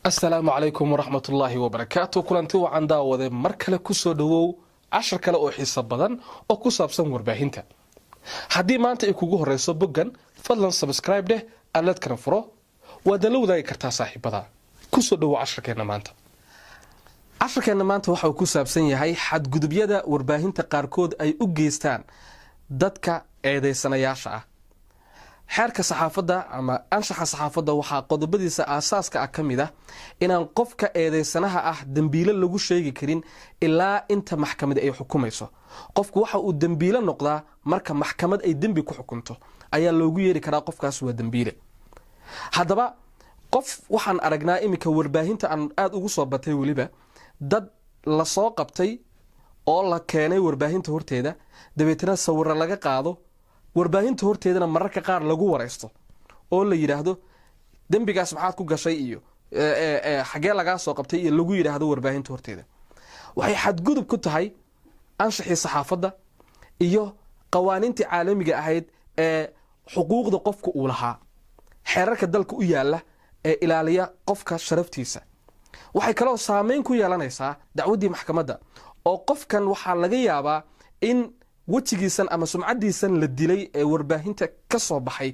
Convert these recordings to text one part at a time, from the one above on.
Asalaamu calaykum waraxmatullaahi wabarakaatu. Kulanti wacan, daawade. Mar kale kusoo dhowow cashar kale oo xiiso badan oo ku saabsan warbaahinta. Haddii maanta ay kugu horeyso boggan, fadlan subscribe dheh, aladkana furo, waadna la wadaagi kartaa saaxiibada. Kusoo dhowow casharkeenna maanta. Casharkeenna maanta waxa uu ku saabsan yahay xadgudubyada warbaahinta qaarkood ay u geystaan dadka eedeysanayaasha ah. Xeerka saxaafadda ama anshaxa saxaafadda waxaa qodobadiisa aasaaska ah ka mid ah inaan qofka eedeysanaha ah dembiilo lagu sheegi karin ilaa inta maxkamad ay xukumayso. Qofku waxa uu dembiilo noqdaa marka maxkamad ay dembi ku xukunto ayaa loogu yeeri karaa qofkaas waa dembiile. Haddaba, qof waxaan aragnaa iminka warbaahinta aan aada ugu soo batay, weliba dad lasoo qabtay oo la keenay warbaahinta horteeda, dabeetana sawiro laga qaado, warbaahinta horteedana mararka qaar lagu waraysto oo la yidhaahdo dembigaas maxaad ku gashay iyo xagee lagaa soo qabtay iyo lagu yidhaahdo warbaahinta horteeda. Waxay xadgudub ku tahay anshaxii saxaafadda iyo qawaaniintii caalamiga ahayd ee xuquuqda qofka uu lahaa, xeerarka dalka u yaala ee ilaaliya qofka sharaftiisa. Waxay kaloo saameyn ku yeelanaysaa dacwaddii maxkamadda, oo qofkan waxaa laga yaabaa in wejigiisan ama sumcaddiisan la dilay ee warbaahinta ka soo baxay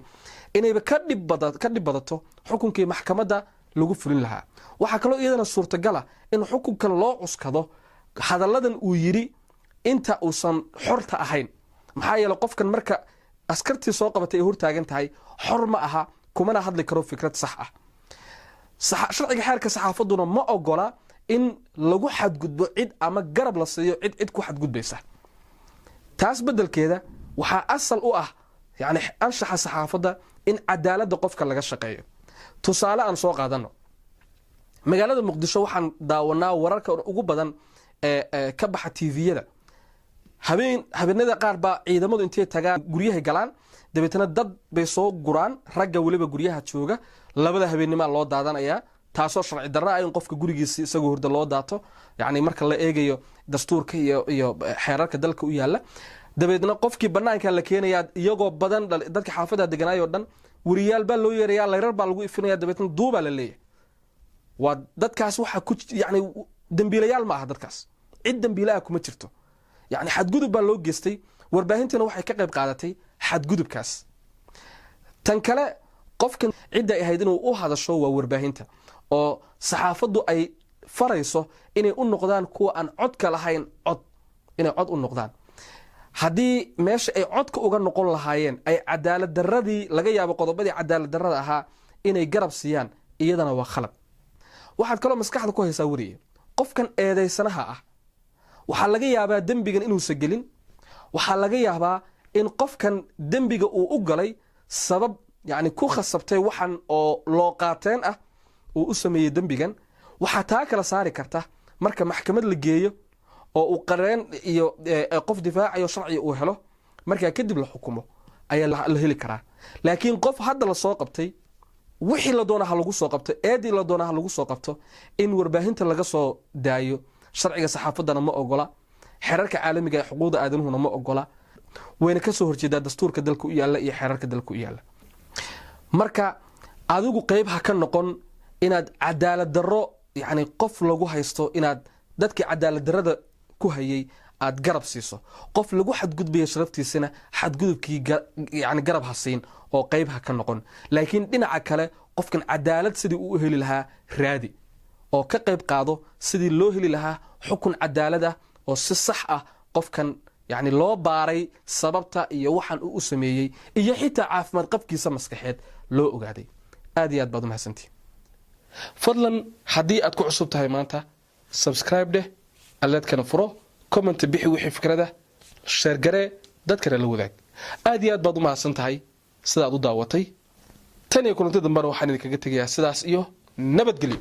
inayba ka dhib badato xukunkii maxkamadda lagu fulin lahaa. Waxaa kaloo iyadana suurtagala in xukunkan loo cuskado hadalladan uu yidhi inta uusan xorta ahayn, maxaa yeele qofkan marka askartii soo qabatay ay hortaagan tahay xor ma aha, kumana hadli karo fikrad sax ah. Sharciga xeerka saxaafadduna ma ogola in lagu xadgudbo cid ama garab la siiyo cid cid ku xadgudbaysa. Taas beddelkeeda, waxaa asal u ah yani anshaxa saxaafadda in cadaaladda qofka laga shaqeeyo. Tusaale aan soo qaadano: magaalada Muqdisho waxaan daawanaa wararka ugu badan ee ka baxa TV-yada. Habeen habeenada qaar baa ciidamadu intay tagaan guryahay galaan, dabeetana dad bay soo guraan, ragga weliba guryaha jooga. 2da habeenimaa loo daadanayaa, taasoo sharci darra ah in qofka gurigiisa isagoo hurda loo daato, yani marka la eegayo dastuurka iyo xeerarka dalka u yaala. Dabeedna qofkii banaanka la keenayaa iyagoo badan, dadka xaafada deganaayoo dhan. Weriyaal baa loo yeerayaa, layrar baa lagu ifinaya, dabeetna duubaa la leeyahay. Waa dadkaas waxa ku yani dembiilayaal ma aha dadkaas, cid dembiilaha kuma jirto. Yani xadgudub baa loo geystay, warbaahintiina waxay ka qayb qaadatay xadgudubkaas. Tan kale, qofkan cidda ay ahayd inuu u hadasho waa warbaahinta, oo saxaafaddu ay farayso inay u noqdaan kuwa aan codka lahayn cod, inay cod u noqdaan. Haddii meesha ay codka uga noqon lahaayeen ay cadaalad daradii laga yaabo qodobadii cadaalad darada ahaa inay garab siiyaan, iyadana waa khalad. Waxaad kaloo maskaxda ku haysaa, weriye, qofkan eedeysanaha ah waxaa laga yaabaa dembigan inuusa gelin. Waxaa laga yaabaa in qofkan dembiga uu u galay sabab yani ku khasabtay waxan oo loo qaateen ah uu u sameeyey dembigan. Waxaa taa kala saari karta marka maxkamad la geeyo oo uu qareen iyo qof difaacayo sharciga uu helo, markaa kadib la xukumo ayaa la heli karaa. Laakiin qof hadda lasoo qabtay, wixii la doona ha lagu soo qabto, eedii la doona ha lagu soo qabto, in warbaahinta laga soo daayo sharciga saxaafaddana ma ogola, xeerarka caalamiga ee xuquuqda aadanuhuna ma ogola, wayna kasoo horjeedaa dastuurka dalka u yaalla iyo xeerarka dalka u yaalla. Marka adigu qeyb ha ka noqon inaad cadaalad darro, yacni qof lagu haysto, inaad dadkii cadaalad darrada ku hayay aad garab siiso. Qof lagu xadgudbaya sharaftiisana xadgudubkii yani garab ha siin oo qeyb ha ka noqon. Laakiin dhinaca kale, qofkan cadaalad sidii uu u heli lahaa raadi oo ka qayb qaado sidii loo heli lahaa xukun cadaalad ah oo si sax ah qofkan yani loo baaray sababta iyo waxaan uu u sameeyey iyo xitaa caafimaad qabkiisa maskaxeed loo ogaaday. Aad iyo aad baad umahadsantihi. Fadlan, haddii aad ku cusub tahay maanta, subscribe dheh, aleedkana furo, comment bixi wixii fikrada, share garee, dadkana la wadaag. Aad iyo aad baad u mahadsan tahay sida aad u daawatay. Tan iyo kulanti dambena waxaan idinkaga tegayaa sidaas iyo nabadgelyo.